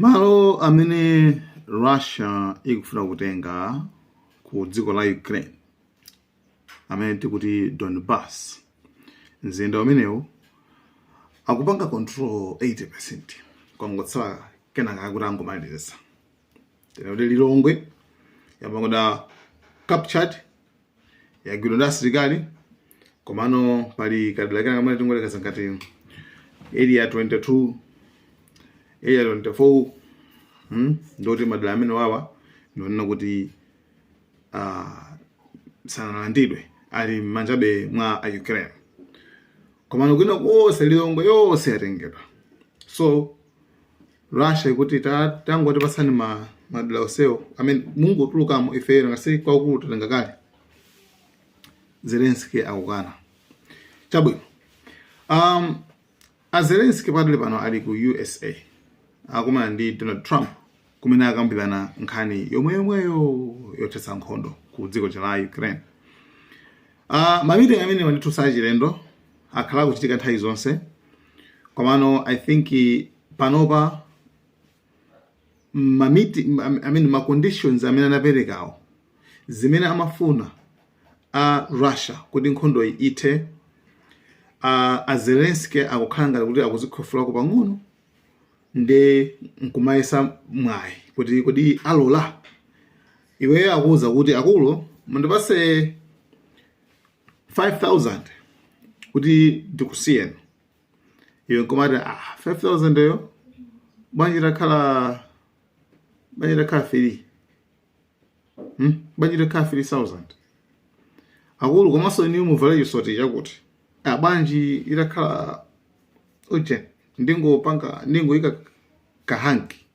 Malo amene Russia ikufuna kutenga ku dziko la Ukraine, amene tikuti Donbas, mzinda umenewu akupanga control 80%, kwangotsala kenaka akuti angomalizisa. Tena kuti Lilongwe yapangidwa captured, yagwidwa ndi asilikali, komano pali kadera kena kamene tingolekeza ngati Area 22, Area 24, Ndoti madera amene wawa ndionena kuti sanalandidwe, ali m'manjabe mwa a Ukraine, komano kwina konse Lilongwe yonse yatengedwa. So Russia ikuti tangotipatsani madera onsewo amene mungotulukamo, ife ngasi kwakulu tatenga kale. Zelensky akukana. Chabwino, a Zelensky padali pano ali ku USA, akumana ndi Donald Trump kumene akambirana nkhani yomweyomweyo yothetsa nkhondo ku dziko la Ukraine. Ma meeting amenewa ndithu sachilendo, akhala akuchitika nthawi zonse, komano I think panopa ma meeting, I mean, ma conditions amene anaperekawo, zimene amafuna a Russia kuti nkhondo iyi ithe, a Zelensky akukhala ngati kuti akuzikhofulako pang'ono ndi nkumayesa mwayi kuti kodi alola. Iweyo akuwuza kuti, "Akulu, mundipase 5000 kuti ndikusiyeni." Iwe nkumati, "Ah, 5000 yo bwanji takhala 3, Bwanji takhala 3000, akulu? Komanso iniyo muvale chisoti chakuti, ah, bwanji itakhala uje ndingopanga, ndingoyika kahanki,"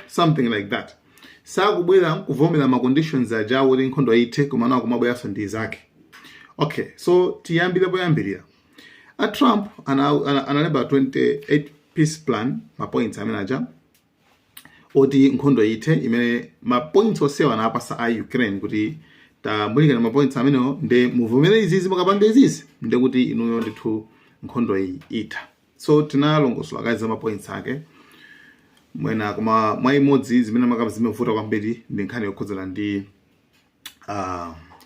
something like that. Sakubwera nkuvomera ma conditions ajawo kuti nkhondo ithe, komano akumabweranso ndi zake. Okay, so tiyambire poyambirira. A Trump analemba 28 peace plan, ma points amene aja oti nkhondo ithe, imene ma points onsewa anapasa a Ukraine kuti tamulikana ma points amenewo nde muvomere izizi, mukapanga izizi nde kuti inuyo ndithu nkhondo iyi itha. So tinalongosola kazi za ma points ake mwena, koma mwa imodzi zimene makamba zimavuta kwambiri ndi nkhani yokhudzana ndi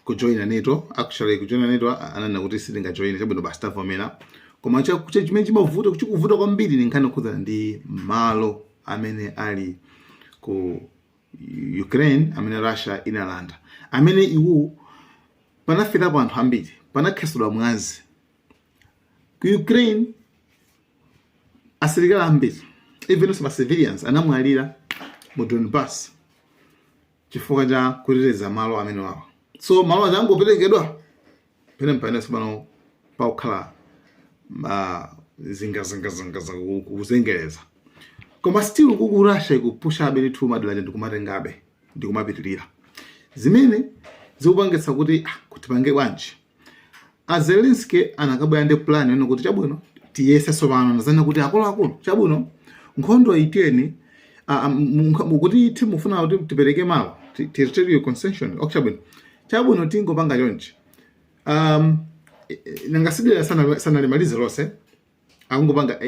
kujoina NATO. Actually, kujoina NATO ananena kuti sitingajoine. Chabwino, basi, tavomera. Koma chimene chimavuta, chikuvuta kwambiri ndi nkhani yokhudzana ndi malo amene ali ku Ukraine amene Russia inalanda, amene iwo panafikapo anthu ambiri, panakhetsedwa mwazi ku Ukraine, asilikali ambiri, even ma civilians anamwalira mu Donbas chifukwa cha kuteteza malo amene wawa. So malo aja angoperekedwa pene mpaenenso pano pakukhala zingazingazingaza kuzengereza, koma still kuku Russia ikupushabe ndithu madera aja ndikumatengabe, ndikumapitirira, zimene zikupangitsa kuti, ah, kuti pange bwanji? A Zelensky anakabwera ndi plan yone kuti chabwino, tiyese tsopano ndazana kuti akuluakulu, chabwino, nkhondo itiyeni kuti ithe, mufuna kuti tipereke malo, territorial concession. Ok, chabwino, chabwino, tingopanga chonchi. Nangasidira sanalimalize lonse, akungopanga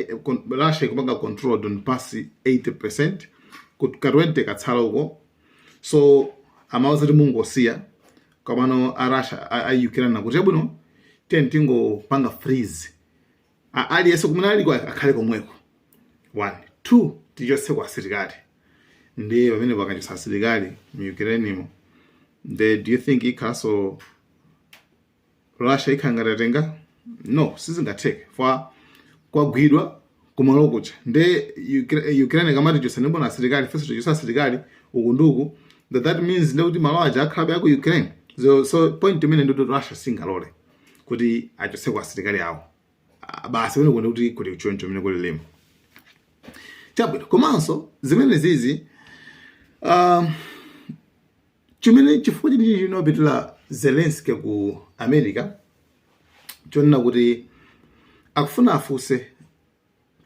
Russia ikupanga control Donbas 80%, ka 20 katsala uko. So amawuza kuti mungosiya. Komano a Russia, a Ukraine nakuti chabwino, tiye tingopanga freeze, aliyense kumene aliko akhale komweko. One, two, tichotse kwa asilikali. Ndiye pamene pakachotsa asilikali mu Ukraine imo, nde do you think ikhalanso Russia ikhala ngati atenga? No, sizingatheke fa kwagwidwa kumalo kucha. Nde Ukraine kamati chotsani bona asilikali, first tichotsa asilikali uku ndi uku, that means ndekuti malo aja akhalabe aku Ukraine. So point imene ndikuti Russia singalole kuti achotseko asilikali awo. Ah, basi, pamene kuona kuti kuli choncho mene kuli limo. Chabwino, komanso zimene zizi, chimene chifukwa chinichi chinopitira Zelensky ku America, chonena kuti akufuna afunse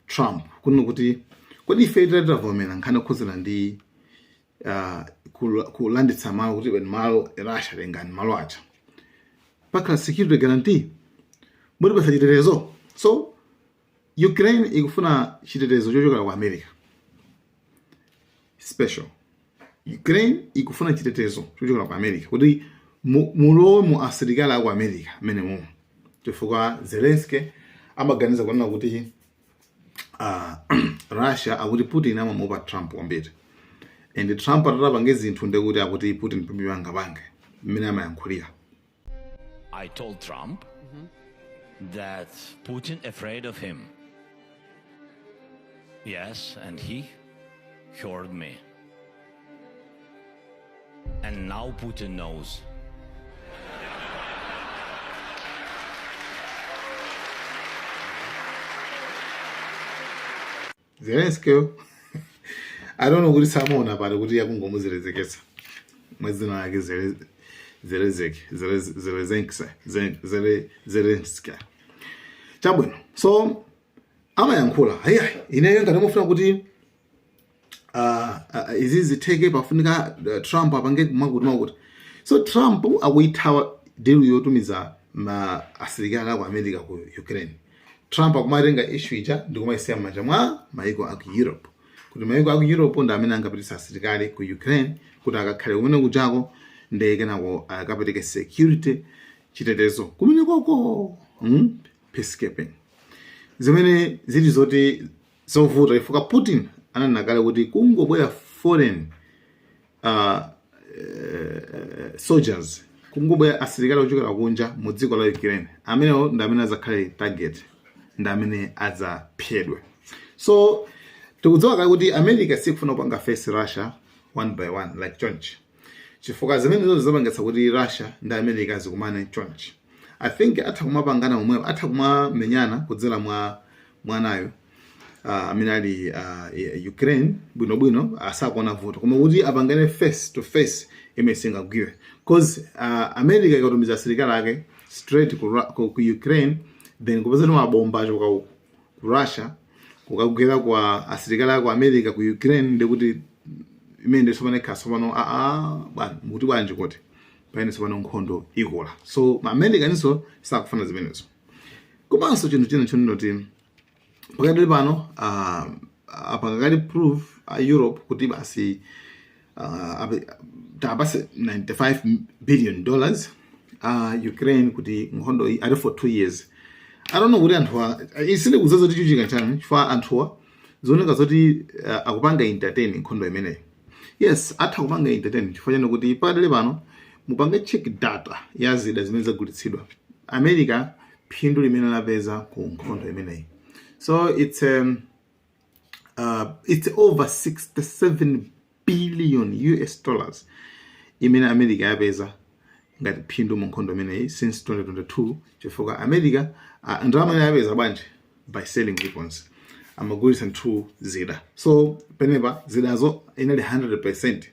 Trump kunena kuti kodi ife titavomera nkhani yokhudzana ndi kulanditsa malo, kuti malo Russia tengani malo aja, pakhala security guarantee, mutipatsa chitetezo? So Ukraine ikufuna chitetezo chochokera ku America. special. Ukraine ikufuna chitetezo chochokera ku America kuti mulowe mu asilikali aku America mmene mumo, chifukwa Zelensky amaganiza kunena kuti Russia, akuti Putin amamuopa Trump kwambiri, and Trump atatapange zinthu ndekuti akuti Putin pamene angapange mmene amayankhulira. I told Trump that Putin afraid of him. Yes, and he heard me. And now Putin knows. Zelensky, I don't know kuti samaona pali kuti akungomuzerezeketsa mwadzina lake Zerezek, Zerezenkse, Zelenski. Chabwino. So amayankhula, hayi, ineyo ngati mufuna kuti izi zitheke, pafunika Trump apange mwakuti mwakuti. So Trump akuyithawa deal yotumiza ma asilikali aku America ku Ukraine. Trump akumatenga issue ija ndikumayisiya m'manja mwa maiko aku Europe, kuti maiko aku Europe ndi amene angapititsa asilikali ku Ukraine kuti akakhale kumene kujako, ndiye kenako akapereke security, chitetezo kumene koko, Peacekeeping, zimene zili zoti zovuta chifukwa Putin ananena kale kuti kungobwera foreign soldiers, kungobwera asilikali ochokera kunja mu dziko la Ukraine, amenewo ndi amene azakhale target, ndi amene adzaphedwe. So tikudziwa kale kuti America sikufuna kupanga face Russia one by one like chonchi, chifukwa zimenezo zizapangitsa kuti Russia ndi America zikumane chonchi. I think atha kumapangana momwewo, atha kumamenyana kudzera mwa mwanayo amene ali Ukraine bwinobwino, asakuona vuto, koma kuti apangane face to face imene singagwire, cause America ikatumiza asilikali ake straight ku Ukraine, then kupeza kuti mabomba achoka ku Russia kukagwera kwa asilikali aku America ku Ukraine, ndikuti imene ndi tsopano ikhala tsopano aa bwana, mukuti bwanji, kuti pamene tsopano nkhondo ikula. So ma Americaninso sakufuna zimenezo. Komanso chinthu china chonena kuti pakadali pano apanga kale prove a Europe kuti basi tapase $95 billion Ukraine kuti nkhondo iyi ali for 2 years. I don't know kuti anthuwa, sindikudziwa zoti chichitika chani, chifukwa anthuwa zioneka zoti akupanga entertain nkhondo imeneyi. Yes, atha kupanga entertain chifukwa chani? Kuti pakadali pano mupange check data ya zida zimene zagulitsidwa, America phindu limene lapeza ku nkhondo imeneyi, so it's over 67 billion US dollars imene America yapeza ngati phindu mu nkhondo imeneyi since 2022, chifukwa America ndalama imene yapeza bwanji? By selling weapons, amagulitsa nthu zida. So penepa zidazo inali 100%,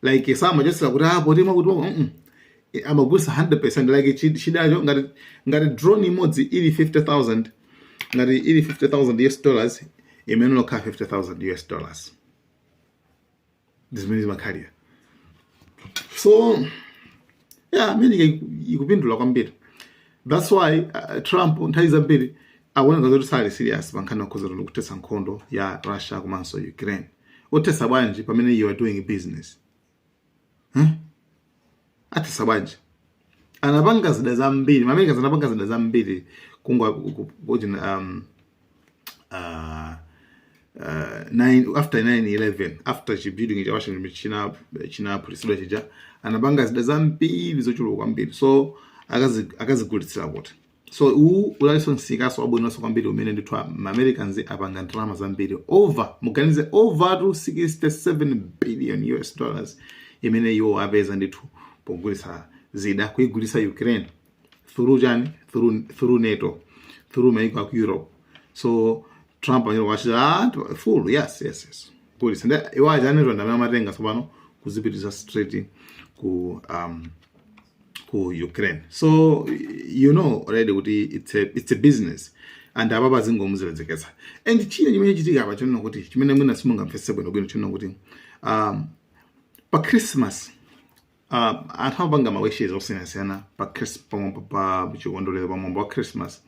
like samachosera kuti apo tima kuti Amagulitsa 100%, like chidacho ngati drone imodzi ili 50,000, ngati ili 50,000 US dollars, imene lokhala 50,000 US dollars, zimene zimakhalira. So yeah, America ikupindula kwambiri. That's why Trump nthawi zambiri akuoneka zoti sali serious pa nkhani yokhuza kuthetsa nkhondo ya Russia komanso Ukraine. Uthetsa bwanji pamene you are doing business, huh? Athetsa bwanji? Anapanga zida zambiri, Americans anapanga zida zambiri kungwa after 9/11, after chi building cha Washington china chinaphulitsidwa chija, anapanga zida zambiri zochuluka kwambiri. So akazigulitsira kuti? So uwu unalinso msikaso wabwinonso kwambiri umene ndithu ma Americans apanga ndalama zambiri, over, muganize, over to 67 billion US dollars imene iwo apeza ndithu pogulitsa zida, kuigulitsa Ukraine through chani? Through NATO, through maiko aku Europe. So Trump amene wachita full, yes, gulitsa ndi iwo aja a NATO ndi amene amatenga tsopano kuzipitisa straight ku Ukraine. So you know already kuti it's a business, and apapa zingomuzerezeketsa. And china chimene chitika apa chonena kuti chimene mwina simungamvetse bwinobwino, chonena kuti pa Christmas anthu amapanga ma wishes osiyanasiyana pa chikondwerero, pa mwambo wa Christmas,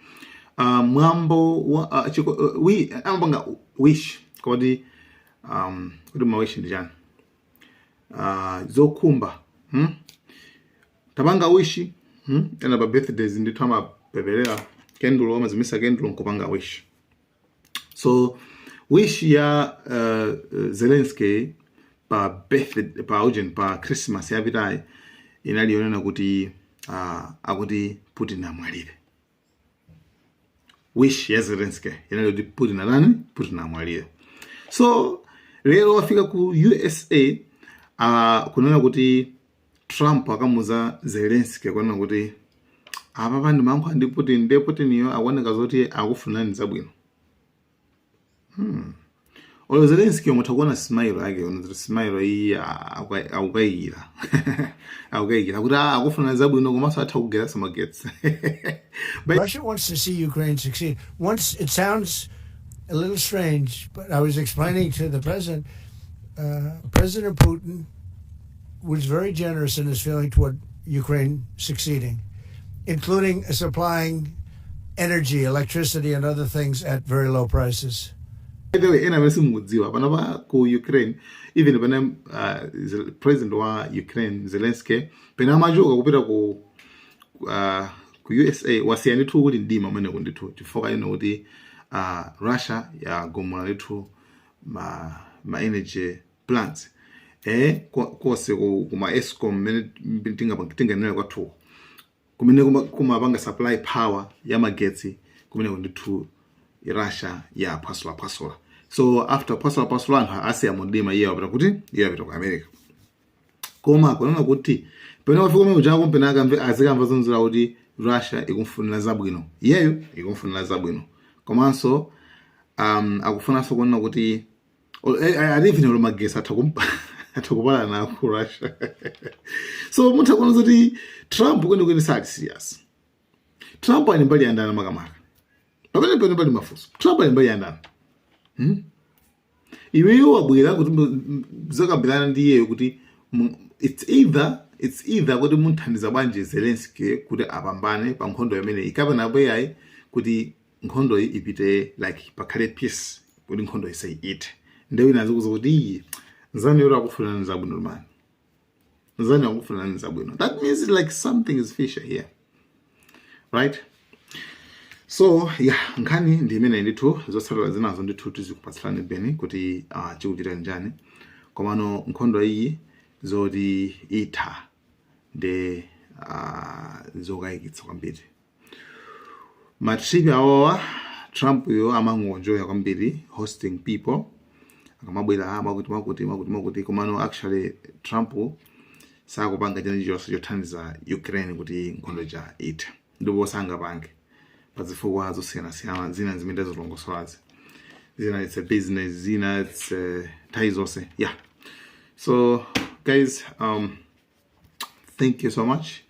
mwambo wa amapanga wish kuti Kuti ma wish ndi chani? Zokhumba, Tapanga wish, Ena pa birthdays ndithu amapeperera kendulo, amazimisa kendulo nkupanga wish. So wish ya Zelensky pa birthday, pa ujeni, pa Christmas yapitayi inali yonena kuti akuti Putin amwalire. Wish ya Zelensky inali kuti Putin atani? Putin amwalire. So lero wafika ku USA, kunena kuti Trump akamuza Zelensky kunena kuti apa pandi mankho ndi Putin, ndiye Putin iyo akuoneka zoti akufunani zabwino. Olo Zelensky mutha kuona smile yake, ona kuti smile iyi akukayikira, akukayikira kuti akufuna zabwino komanso atha kugeretsa magetsi. Russia wants to see Ukraine succeed. Once it sounds a little strange, but I was explaining to the president, President Putin was very generous in his feeling toward Ukraine succeeding, including supplying energy, electricity, and other things at very low prices. By the way, ena amene simukudziwa, panopa ku Ukraine, even pene president wa Ukraine Zelensky pene amachoka kupita ku USA, wasiya ndithu kuli mdima umeneko ndithu, chifukwa ino kuti Russia yagumula ndithu ma energy plants konse kuma Eskom mmene tinganene kwathuko kumene kumapanga supply power ya magetsi kumeneko ndithu Russia yaphwasulaphwasula. So after phwasulaphwasula, anthu asiya mudima. Iye wapita kuti? Iye wapita ku America. Koma kunena kuti pene wafika kumene kuchako, pene akamve, azikamva zonzera kuti Russia ikumfunira zabwino iyeyo, ikumfunira zabwino, komanso akufunanso kunena kuti ati even olo magetsi atha kupalana ku Russia. So mutha kuona kuti Trump kwenikweni sali serious. Trump ali mbali ya ndani makamaka? Pamene pene pali mafunso, Trump ali mbali ya ndani, Iweyo wabwera kuti zakambirana ndi iyeyo kuti it's either kuti munthandiza bwanji Zelensky kuti apambane pa nkhondo imene, kapena apo ayi kuti nkhondo iyi ipite, like pakhale peace, kuti nkhondo isayite. Nde wina azikuza kuti iyi nzani yoti akufunani zabwino mani, nzani akufunani zabwino. That means like something is fishy here, right? So yeah, nkhani ndi imene ndithu. Zotsatira zinazo ndithu tizikupatsirani beni kuti chikuchita njani. Komano nkhondo iyi zoti itha ndi zokayikitsa kwambiri. Ma trip awawa, Trump yo amangonjoya kwambiri hosting people akamabwera, makuti makuti makuti makuti. Komano actually Trump sakupanga china chilichonse chothandiza Ukraine kuti nkhondo ija ithe, ndipo sangapange pa zifukwa zosiyanasiyana, zina zimene zilongosolazi, zina it's a business, zina it's nthawi zonse. Yeah, so guys, thank you so much.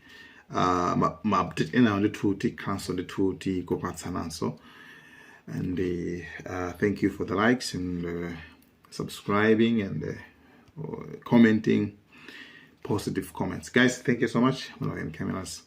Ma update enawo ndithu tikhalanso ndithu tikupatsananso. And thank you for the likes and subscribing and commenting positive comments. Guys, thank you so much. Malawian Cameras.